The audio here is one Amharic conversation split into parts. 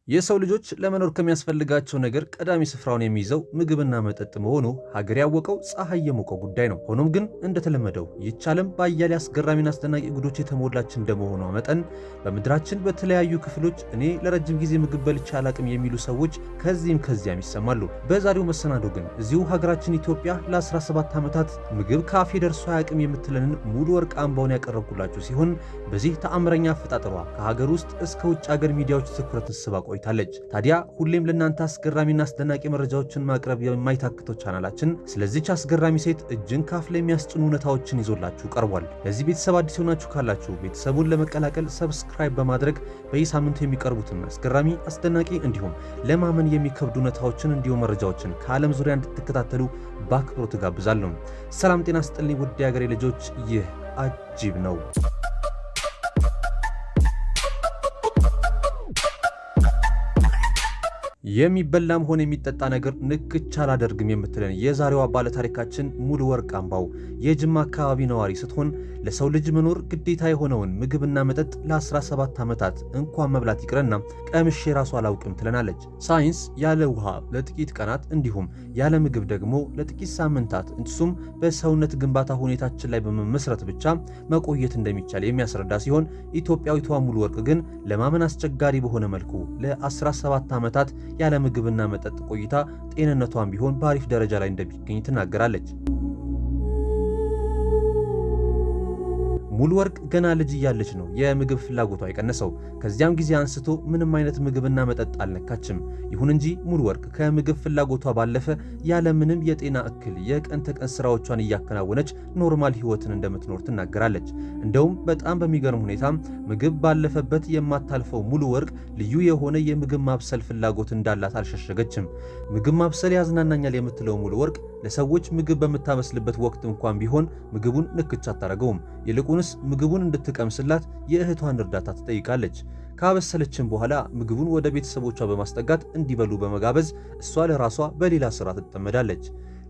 የሰው ልጆች ለመኖር ከሚያስፈልጋቸው ነገር ቀዳሚ ስፍራውን የሚይዘው ምግብና መጠጥ መሆኑ ሀገር ያወቀው ፀሐይ የሞቀው ጉዳይ ነው። ሆኖም ግን እንደተለመደው ይህች ዓለም በአያሌ አስገራሚና አስደናቂ ጉዶች የተሞላች እንደመሆኗ መጠን በምድራችን በተለያዩ ክፍሎች እኔ ለረጅም ጊዜ ምግብ በልቼ አላቅም የሚሉ ሰዎች ከዚህም ከዚያም ይሰማሉ። በዛሬው መሰናዶ ግን እዚሁ ሀገራችን ኢትዮጵያ ለ17 ዓመታት ምግብ ካፌ ደርሶ አያቅም የምትለንን ሙሉ ወርቅ አምባውን ያቀረብኩላችሁ ሲሆን በዚህ ተአምረኛ አፈጣጠሯ ከሀገር ውስጥ እስከ ውጭ ሀገር ሚዲያዎች ትኩረትን ስባ ቆይታለች። ታዲያ ሁሌም ለእናንተ አስገራሚና አስደናቂ መረጃዎችን ማቅረብ የማይታክተው ቻናላችን ስለዚች አስገራሚ ሴት እጅን ካፍ ላይ የሚያስጭኑ እውነታዎችን ይዞላችሁ ቀርቧል። ለዚህ ቤተሰብ አዲስ የሆናችሁ ካላችሁ ቤተሰቡን ለመቀላቀል subscribe በማድረግ በየሳምንቱ የሚቀርቡትን አስገራሚ፣ አስደናቂ እንዲሁም ለማመን የሚከብዱ እውነታዎችን እንዲሁም መረጃዎችን ከዓለም ዙሪያ እንድትከታተሉ በአክብሮት እጋብዛለሁ። ሰላም ጤና ስጥልኝ ውድ የሀገሬ ልጆች፣ ይህ አጂብ ነው። የሚበላም ሆነ የሚጠጣ ነገር ንክች አላደርግም የምትለን የዛሬዋ ባለታሪካችን ሙሉ ወርቅ አምባው የጅማ አካባቢ ነዋሪ ስትሆን ለሰው ልጅ መኖር ግዴታ የሆነውን ምግብና መጠጥ ለ17 ዓመታት እንኳን መብላት ይቅርና ቀምሼ ራሱ አላውቅም ትለናለች። ሳይንስ ያለ ውሃ ለጥቂት ቀናት እንዲሁም ያለ ምግብ ደግሞ ለጥቂት ሳምንታት እሱም በሰውነት ግንባታ ሁኔታችን ላይ በመመስረት ብቻ መቆየት እንደሚቻል የሚያስረዳ ሲሆን ኢትዮጵያዊቷ ሙሉ ወርቅ ግን ለማመን አስቸጋሪ በሆነ መልኩ ለ17 ዓመታት ያለ ምግብና መጠጥ ቆይታ ጤንነቷን ቢሆን በአሪፍ ደረጃ ላይ እንደሚገኝ ትናገራለች። ሙሉ ወርቅ ገና ልጅ እያለች ነው የምግብ ፍላጎቷ የቀነሰው። ከዚያም ጊዜ አንስቶ ምንም አይነት ምግብና መጠጥ አልነካችም። ይሁን እንጂ ሙሉ ወርቅ ከምግብ ፍላጎቷ ባለፈ ያለምንም የጤና እክል የቀን ተቀን ስራዎቿን እያከናወነች normal ህይወትን እንደምትኖር ትናገራለች። እንደውም በጣም በሚገርም ሁኔታ ምግብ ባለፈበት የማታልፈው ሙሉ ወርቅ ልዩ የሆነ የምግብ ማብሰል ፍላጎት እንዳላት አልሸሸገችም። ምግብ ማብሰል ያዝናናኛል የምትለው ሙሉ ወርቅ ለሰዎች ምግብ በምታበስልበት ወቅት እንኳን ቢሆን ምግቡን ንክች አታደርገውም። ይልቁንስ ምግቡን እንድትቀምስላት የእህቷን እርዳታ ትጠይቃለች። ካበሰለችም በኋላ ምግቡን ወደ ቤተሰቦቿ በማስጠጋት እንዲበሉ በመጋበዝ እሷ ለራሷ በሌላ ስራ ትጠመዳለች።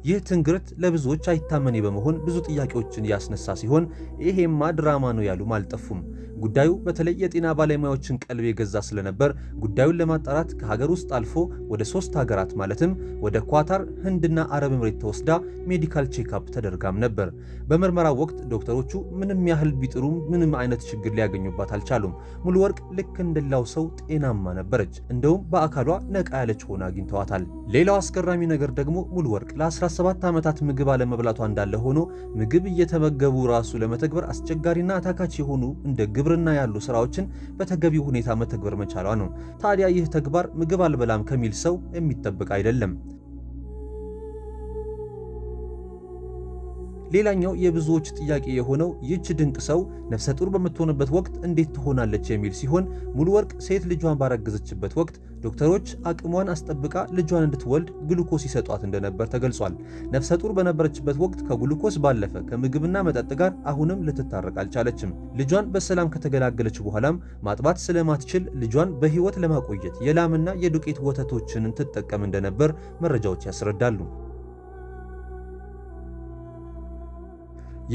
ይህ ትንግርት ለብዙዎች አይታመኔ በመሆን ብዙ ጥያቄዎችን ያስነሳ ሲሆን ይሄማ ድራማ ነው ያሉም አልጠፉም። ጉዳዩ በተለይ የጤና ባለሙያዎችን ቀልብ የገዛ ስለነበር ጉዳዩን ለማጣራት ከሀገር ውስጥ አልፎ ወደ 3 ሀገራት ማለትም ወደ ኳታር፣ ህንድና አረብ ኤምሬት ተወስዳ medical checkup ተደርጋም ነበር። በምርመራው ወቅት ዶክተሮቹ ምንም ያህል ቢጥሩም ምንም አይነት ችግር ሊያገኙባት አልቻሉም። ሙሉ ወርቅ ልክ እንደሌላው ሰው ጤናማ ነበረች። እንደውም በአካሏ ነቃ ያለች ሆና አግኝተዋታል። ሌላው አስገራሚ ነገር ደግሞ ሙሉ ወርቅ ለ17 ዓመታት ምግብ አለመብላቷ እንዳለ ሆኖ ምግብ እየተመገቡ ራሱ ለመተግበር አስቸጋሪና አታካች የሆኑ እንደ ግብርና ያሉ ስራዎችን በተገቢው ሁኔታ መተግበር መቻሏ ነው። ታዲያ ይህ ተግባር ምግብ አልበላም ከሚል ሰው የሚጠበቅ አይደለም። ሌላኛው የብዙዎች ጥያቄ የሆነው ይህች ድንቅ ሰው ነፍሰ ጡር በምትሆንበት ወቅት እንዴት ትሆናለች የሚል ሲሆን ሙሉ ወርቅ ሴት ልጇን ባረገዘችበት ወቅት ዶክተሮች አቅሟን አስጠብቃ ልጇን እንድትወልድ ግሉኮስ ይሰጧት እንደነበር ተገልጿል። ነፍሰ ጡር በነበረችበት ወቅት ከግሉኮስ ባለፈ ከምግብና መጠጥ ጋር አሁንም ልትታረቅ አልቻለችም። ልጇን በሰላም ከተገላገለች በኋላም ማጥባት ስለማትችል ልጇን በሕይወት ለማቆየት የላምና የዱቄት ወተቶችን ትጠቀም እንደነበር መረጃዎች ያስረዳሉ።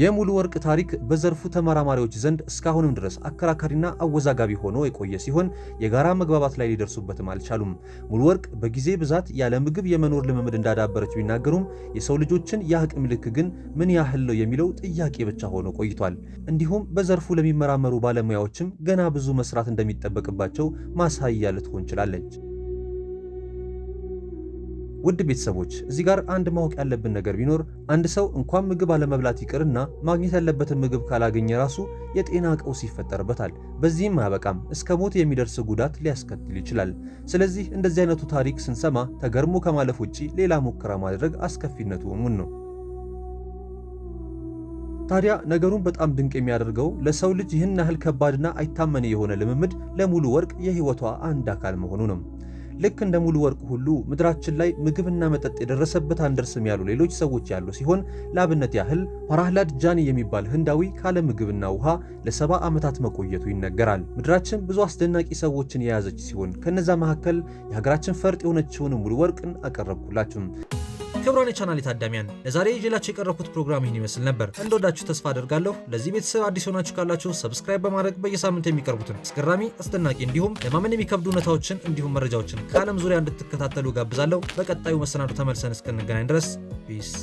የሙሉ ወርቅ ታሪክ በዘርፉ ተመራማሪዎች ዘንድ እስካሁንም ድረስ አከራካሪና አወዛጋቢ ሆኖ የቆየ ሲሆን የጋራ መግባባት ላይ ሊደርሱበትም አልቻሉም። ሙሉ ወርቅ በጊዜ ብዛት ያለ ምግብ የመኖር ልምምድ እንዳዳበረች ቢናገሩም የሰው ልጆችን የአቅም ልክ ግን ምን ያህል ነው የሚለው ጥያቄ ብቻ ሆኖ ቆይቷል። እንዲሁም በዘርፉ ለሚመራመሩ ባለሙያዎችም ገና ብዙ መስራት እንደሚጠበቅባቸው ማሳያ ልትሆን ችላለች። ውድ ቤተሰቦች እዚህ ጋር አንድ ማወቅ ያለብን ነገር ቢኖር አንድ ሰው እንኳን ምግብ አለመብላት ይቅርና ማግኘት ያለበትን ምግብ ካላገኘ ራሱ የጤና ቀውስ ይፈጠርበታል። በዚህም አያበቃም፣ እስከ ሞት የሚደርስ ጉዳት ሊያስከትል ይችላል። ስለዚህ እንደዚህ አይነቱ ታሪክ ስንሰማ ተገርሞ ከማለፍ ውጪ ሌላ ሙከራ ማድረግ አስከፊነቱ እሙን ነው። ታዲያ ነገሩን በጣም ድንቅ የሚያደርገው ለሰው ልጅ ይህን ያህል ከባድና አይታመን የሆነ ልምምድ ለሙሉ ወርቅ የህይወቷ አንድ አካል መሆኑ ነው። ልክ እንደ ሙሉ ወርቅ ሁሉ ምድራችን ላይ ምግብና መጠጥ የደረሰበት አንደርስም ያሉ ሌሎች ሰዎች ያሉ ሲሆን ለአብነት ያህል ፓራህላድ ጃኒ የሚባል ህንዳዊ ካለ ምግብና ውሃ ለ70 ዓመታት መቆየቱ ይነገራል። ምድራችን ብዙ አስደናቂ ሰዎችን የያዘች ሲሆን ከነዛ መካከል የሀገራችን ፈርጥ የሆነችውን ሙሉ ወርቅን አቀረብኩላችሁ። ክቡራን የቻናሌ ታዳሚያን፣ ለዛሬ ይዤላችሁ የቀረብኩት ፕሮግራም ይህን ይመስል ነበር። እንደወዳችሁ ተስፋ አደርጋለሁ። ለዚህ ቤተሰብ አዲስ ሆናችሁ ካላችሁ subscribe በማድረግ በየሳምንቱ የሚቀርቡትን አስገራሚ፣ አስደናቂ እንዲሁም ለማመን የሚከብዱ እውነታዎችን እንዲሁም መረጃዎችን ከዓለም ዙሪያ እንድትከታተሉ ጋብዛለሁ። በቀጣዩ መሰናዶ ተመልሰን እስክንገናኝ ድረስ peace።